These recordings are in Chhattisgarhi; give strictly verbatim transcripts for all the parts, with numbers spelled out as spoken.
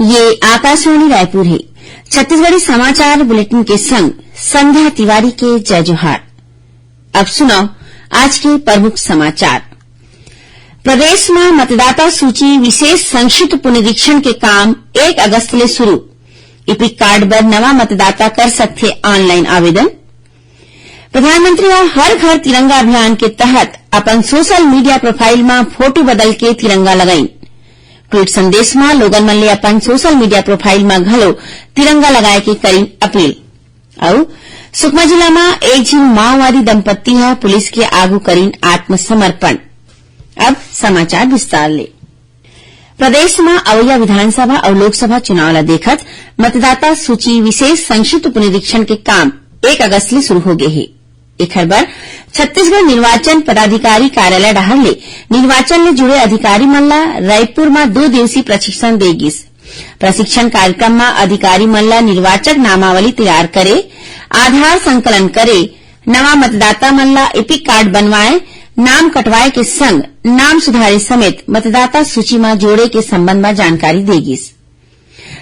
ये आकाशवाणी रायपुर हे। छत्तीसगढ़ी समाचार बुलेटिन के संग संध्या तिवारी के जय जोहार। अब सुनव आज के प्रमुख समाचार। प्रदेश म मतदाता सूची विशेष संक्षिप्त पुनरीक्षण के काम एक अगस्त ले शुरू। इपिक कार्ड बर नवा मतदाता कर सकथे ऑनलाइन आवेदन। प्रधानमंत्री ह हर घर तिरंगा अभियान के तहत अपन सोशल मीडिया प्रोफाइल म फोटो बदल के तिरंगा लगाइन। ट्वीट संदेश म लोगन मन ले अपन सोशल मीडिया प्रोफाइल म घलो तिरंगा लगाए के करिन अपील। अउ सुकमा जिला म एक झिन माओवादी दंपत्ति ह पुलिस के आगू करिन आत्मसमर्पण। अब समाचार विस्तार ले। प्रदेश म अवइया विधानसभा अउ लोकसभा चुनाव ल देखत मतदाता सूची विशेष संक्षिप्त पुनरीक्षण के काम एक अगस्त ले शुरू हो गे हे। एखर बर छत्तीसगढ़ निर्वाचन पदाधिकारी कार्यालय डहार ले निर्वाचन ले जुड़े अधिकारी मन ल रायपुर म दो दिवसीय प्रशिक्षण दे गिस। प्रशिक्षण कार्यक्रम म अधिकारी मन ल निर्वाचक नामावली तैयार करे, आधार संकलन करे, नवा मतदाता मन ल एपिक कार्ड बनवाए, नाम कटवाए के संग नाम सुधारे समेत मतदाता सूची म जोड़े के संबंध म जानकारी दे गिस।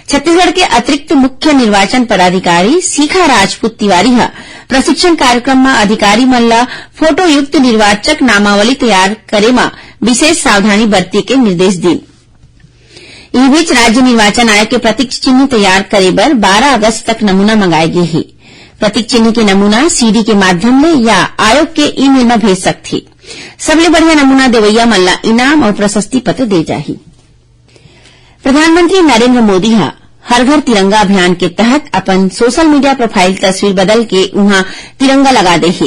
छत्तीसगढ़ के अतिरिक्त मुख्य निर्वाचन पदाधिकारी शिखा राजपूत तिवारी ह प्रशिक्षण कार्यक्रम म अधिकारी मन ल फोटोयुक्त निर्वाचक नामावली तैयार करे म विशेष सावधानी बरते के निर्देश दीन। इही बीच, राज्य निर्वाचन आयोग के प्रतीक चिन्ह तैयार करे बर बारह अगस्त तक नमूना मंगाए गे हे। प्रतीक चिन्ह के नमूना सीडी के माध्यम ले या आयोग के ईमेल म भेज सकथे। सबले बढ़िया नमूना देवइया मन ल इनाम अउ प्रशस्ति पत्र दे जाही। प्रधानमंत्री नरेंद्र मोदी ह हर घर तिरंगा अभियान के तहत अपन सोशल मीडिया प्रोफाइल तस्वीर बदल के उहां तिरंगा लगा दे हे।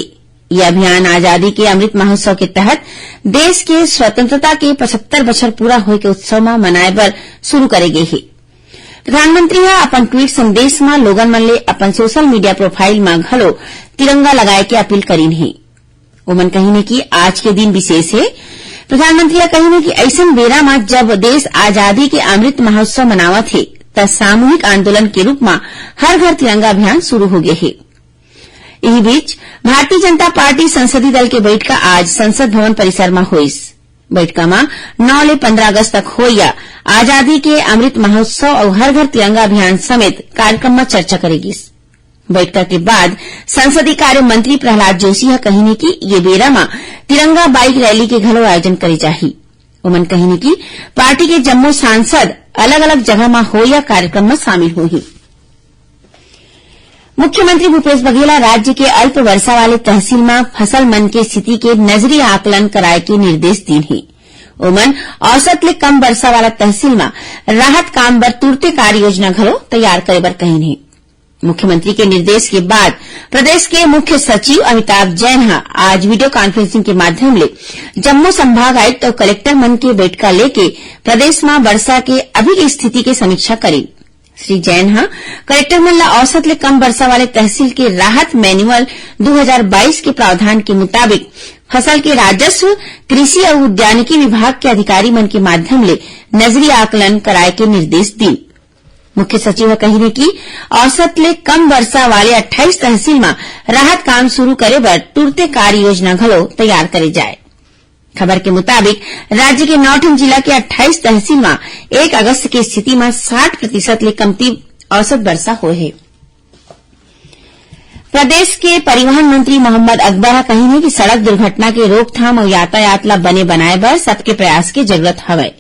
ये अभियान आजादी के अमृत महोत्सव के तहत देश के स्वतंत्रता के पचहत्तर बछर पूरा होए के उत्सव म मनाए बर शुरू करे गे हे। प्रधानमंत्री ह अपन ट्वीट संदेश म लोगन मन ले अपन सोशल मीडिया प्रोफाइल म घलो तिरंगा लगाए के अपील करीन हे। ओमन कहिन हे कि आज के दिन विशेष हे। प्रधानमंत्री ह कहिन हे कि अइसन बेरा म जब देश आजादी के अमृत महोत्सव मनावत हे, त सामूहिक आंदोलन के रूप म हर घर तिरंगा अभियान शुरू हो गे हे। इही बीच, भारतीय जनता पार्टी संसदीय दल के बइठका आज संसद भवन परिसर म होइस। बइठका म नौ ले पंद्रह अगस्त तक होइया आजादी के अमृत महोत्सव अउ हर घर तिरंगा अभियान समेत कार्यक्रम म चर्चा करे गिस। बइठका के बाद संसदीय कार्य मंत्री प्रहलाद जोशी ह कहिन हे कि ये बेरा म तिरंगा बाइक रैली के घलो आयोजन करे जाही। ओमन कहिन हे कि पार्टी के जम्मो सांसद अलग-अलग जगह म होइया कार्यक्रम म शामिल होही। मुख्यमंत्री भूपेश बघेल ह राज्य के अल्प वर्षा वाले तहसील म फसल मन के स्थिति के नजरी आकलन कराए के निर्देश दीन हे। ओमन औसत ले कम वर्षा वाला तहसील म राहत काम बर तुरते कार्य योजना घलो तैयार करे बर कहिन हे। मुख्यमंत्री के निर्देश के बाद प्रदेश के मुख्य सचिव अमिताभ जैन ह आज वीडियो कॉन्फ्रेंसिंग के माध्यम ले जम्मो संभाग आयुक्त अउ कलेक्टर मन के बइठका लेके प्रदेश म वर्षा के अभी के स्थिति के समीक्षा करीन। श्री जैन ह कलेक्टर मन ल औसत ले कम वर्षा वाले तहसील के राहत मैनुअल दू हजार बाईस के प्रावधान के मुताबिक फसल के राजस्व, कृषि अउ उद्यानिकी विभाग के अधिकारी मन के माध्यम ले नजरी आकलन कराए के निर्देश दीन। मुख्य सचिव ह कहिन हे कि औसत ले कम वर्षा वाले अट्ठाईस तहसील म राहत काम शुरू करे बर तुरते कार्य योजना घलो तैयार करे जाए। खबर के मुताबिक, राज्य के नौ ठन जिला के अट्ठाईस तहसील म एक अगस्त के स्थिति म साठ प्रतिशत ले कमती औसत वर्षा होए हे। प्रदेश के परिवहन मंत्री मोहम्मद अकबर ह कहिन हे कि सड़क दुर्घटना के रोकथाम अउ यातायात ल बने बनाए बर सबके प्रयास के जरूरत हवय।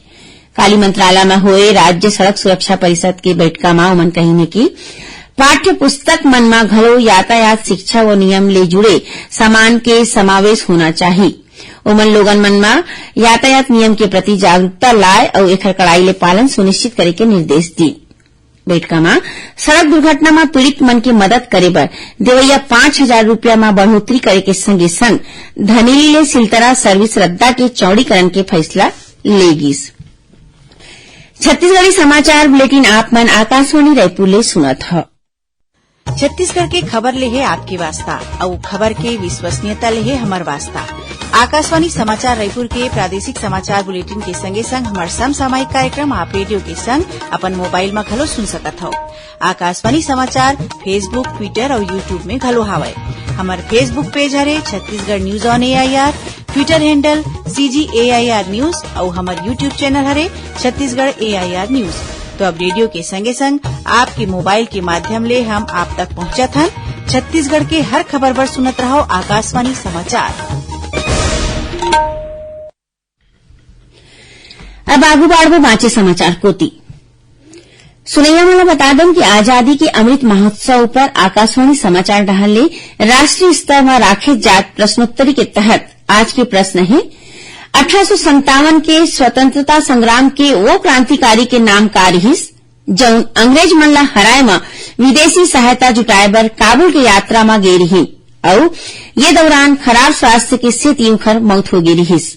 काली मंत्रालय म होए राज्य सड़क सुरक्षा परिषद के बइठका म ओमन कहिन हे कि पाठ्य पुस्तक मन म घलो यातायात शिक्षा व नियम ले जुड़े सामान के समावेश होना चाही। ओमन लोगन मन म यातायात नियम के प्रति जागरूकता लाए अउ एखर कड़ाई ले पालन सुनिश्चित करे के निर्देश दीन। बइठका म सड़क दुर्घटना म पीड़ित मन के मदद करे बर देवइया पांच हजार रुपया म बढ़ोतरी करे के संगे संग धनेली ले सिलतरा सर्विस रद्दा के चौड़ीकरण के फैसला ले गिस। छत्तीसगढ़ी समाचार बुलेटिन आप मन आकाशवाणी रायपुर ले सुनत हव। छत्तीसगढ़ के खबर ले हे आपके वास्ता, अउ खबर के विश्वसनीयता ले हे हमर वास्ता। आकाशवाणी समाचार रायपुर के प्रादेशिक समाचार बुलेटिन के संगे संग हमर समसामयिक कार्यक्रम आप रेडियो के संग अपन मोबाइल म घलो सुन सकत हव। आकाशवाणी समाचार Facebook, Twitter अउ YouTube में घलो हावय। हमर Facebook पेज हरे Chhattisgarh news on AIR, Twitter handle CG AIR news अउ हमर YouTube चैनल हरे छत्तीसगढ़ एआईआर न्यूज। तो अब रेडियो के संगे संग आपके मोबाइल के माध्यम ले हम आप तक पहुंचत हन। छत्तीसगढ़ के हर खबर बर सुनत रहो आकाशवाणी समाचार। अब आगू बाढ़बो बांचे समाचार कोती। सुनैया मन ल बता देन कि आजादी के अमृत महोत्सव ऊपर आकाशवाणी समाचार डहार ले राष्ट्रीय स्तर म राखे जात प्रश्नोत्तरी के तहत आज के प्रश्न हे, अठारह सौ संतावन के स्वतंत्रता संग्राम के वो क्रांतिकारी के नाम का रिहिस, जउन अंग्रेज मन ला हराए म विदेशी सहायता जुटाए बर काबुल के यात्रा म गे रिहिन, अउ ये दौरान खराब स्वास्थ्य के सेती उंखर मौत हो गे रिहिस।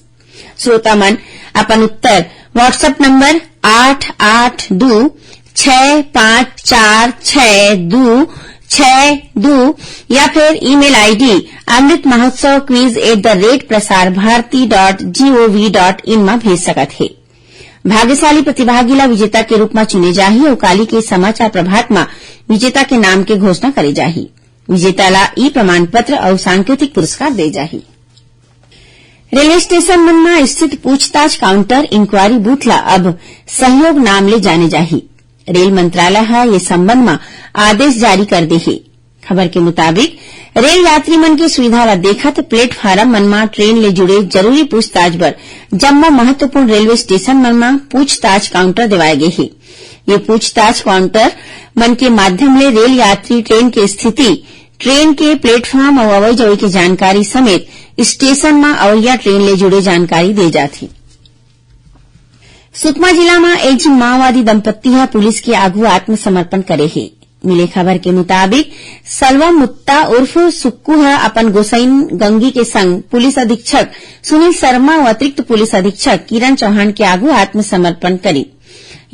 श्रोता मन अपन उत्तर WhatsApp नंबर आठ आठ दू छह पाँच चार छह दू छह दू या फिर email ID amrit mahotsav quiz at the rate prasar bharati dot gov dot in म भेज सकत हे। भाग्यशाली प्रतिभागी ला विजेता के रूप म चुने जाही अउ काली के समाचार प्रभात म विजेता के नाम के घोषणा करे जाही। विजेता ला ई प्रमाण पत्र अउ सांकेतिक पुरस्कार दे जाही। रेलवे स्टेशन मन म स्थित पूछताछ काउंटर, इंक्वायरी बूथ ला अब सहयोग नाम ले जाने जाही। रेल मंत्रालय ह ये संबंध म आदेश जारी कर दे हे। खबर के मुताबिक, रेल यात्री मन के सुविधा ला देखत प्लेटफार्म मन म ट्रेन ले जुड़े जरूरी पूछताछ बर जम्मो महत्वपूर्ण रेलवे स्टेशन मन म पूछताछ काउंटर देवाए गे हे। ये पूछताछ काउंटर मन के माध्यम ले रेल यात्री, ट्रेन के स्थिति, ट्रेन के प्लेटफार्म अउ अवई जवई के जानकारी समेत स्टेशन म अवइया ट्रेन ले जुड़े जानकारी दे जाथे। सुकमा जिला म एक झिन माओवादी दंपत्ति ह पुलिस के आगू आत्मसमर्पण करे हे। मिले खबर के मुताबिक, सलवा मुत्ता उर्फ सुक्कू ह अपन गोसइन गंगी के संग पुलिस अधीक्षक सुनील शर्मा अउ अतिरिक्त पुलिस अधीक्षक किरण चौहान के आगू आत्मसमर्पण करिन।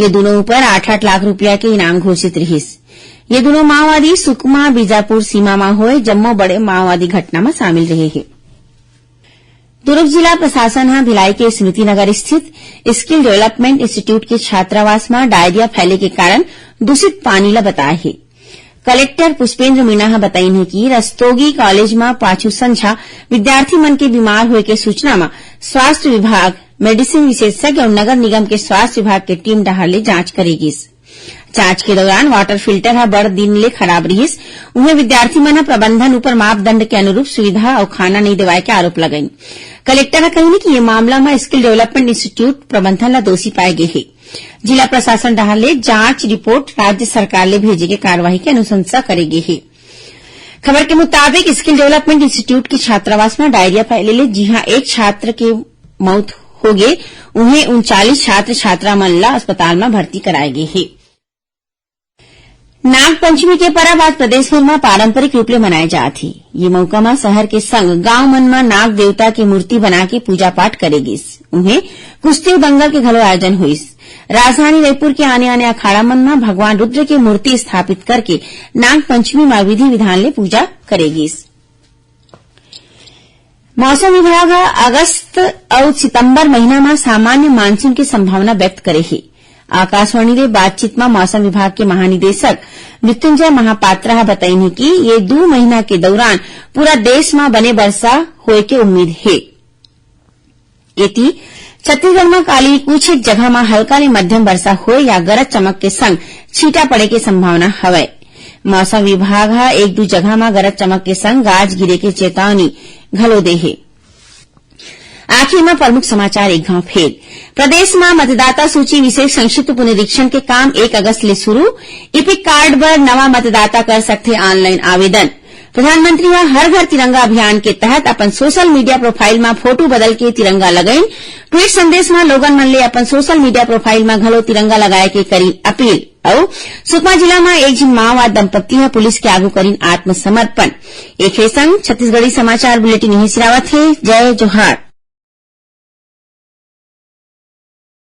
ये दुनों ऊपर आठ आठ लाख रुपया के इनाम घोषित रिहिस। ये दुनों माओवादी सुकमा बीजापुर सीमा म होए जम्मो बड़े माओवादी घटना म शामिल रहे हे। दुर्ग जिला प्रशासन ह भिलाई के स्मृति नगर स्थित स्किल डेवलपमेंट इंस्टीट्यूट के छात्रावास म डायरिया फैले के कारण दूषित पानी ल बताए हे। कलेक्टर पुष्पेंद्र मीणा ह बताइन हे कि रस्तोगी कॉलेज म पाछू संझा विद्यार्थी मन के बीमार होए के सूचना म स्वास्थ्य विभाग, मेडिसिन विशेषज्ञ अउ नगर निगम के स्वास्थ्य विभाग के टीम डहार ले जांच करे गिस। जांच के दौरान वाटर फिल्टर ह बड़ दिन ले खराब रिहिस। उहें, विद्यार्थी मन ह प्रबंधन ऊपर मापदंड के अनुरूप सुविधा अउ खाना नइ देवाए के आरोप लगाइन। कलेक्टर ह कहिन कि ये मामला म स्किल डेवलपमेंट इंस्टीट्यूट प्रबंधन ल दोषी पाए गे हे। जिला प्रशासन डहार ले जांच रिपोर्ट राज्य सरकार ले भेजे के कार्रवाई के अनुशंसा करे गे हे। खबर के मुताबिक, स्किल डेवलपमेंट इंस्टीट्यूट के छात्रावास म डायरिया फैले ले जिहां एक छात्र के मौत होगे, उहें उनचालीस छात्र छात्रा मन ल अस्पताल म भर्ती कराए गे हे। नाग पंचमी के परब आज प्रदेश भर म पारंपरिक रूप ले मनाए जात हे। ये मौका म शहर के संग गांव मन म नाग देवता के मूर्ति बना के पूजा पाठ करे गिस। उहें, कुश्ती अउ दंगल के घलो आयोजन होइस। राजधानी रायपुर के आने-आने अखाड़ा मन म भगवान रुद्र के मूर्ति स्थापित करके नाग पंचमी म विधि विधान ले पूजा करे गिस। मौसम विभाग ह अगस्त अउ सितंबर महीना म सामान्य मानसून के संभावना व्यक्त करे हे। आकाशवाणी ले बातचीत म मौसम विभाग के महानिदेशक मृत्युंजय महापात्रा ह बताइन हे कि ये दू महीना के दौरान पूरा देश म बने बरसा होए के उम्मीद हे। एती, छत्तीसगढ़ म काली कुछ एक जगह म हल्का ले मध्यम बरसा होए या गरज चमक के संग छींटा पड़े के संभावना हवय। मौसम विभाग ह एक दू जगह म गरज चमक के संग गाज गिरे के चेतावनी घलो दे हे। आखिर म प्रमुख समाचार एक घाव फेर। प्रदेश म मतदाता सूची विशेष संक्षिप्त पुनरीक्षण के काम एक अगस्त ले शुरू। इपिक कार्ड बर नवा मतदाता कर सकथे ऑनलाइन आवेदन। प्रधानमंत्री ह हर घर तिरंगा अभियान के तहत अपन सोशल मीडिया प्रोफाइल म फोटो बदल के तिरंगा लगाइन। ट्वीट संदेश म लोगन मन ले अपन सोशल मीडिया प्रोफाइल म घलो तिरंगा लगाए के करिन अपील। अउ सुकमा जिला म एक झिन माओवाद दंपत्ति ह पुलिस के आगू करिन आत्मसमर्पण। एखरे संग छत्तीसगढ़ी समाचार बुलेटिन इहें सिरावत हे। जय जोहार।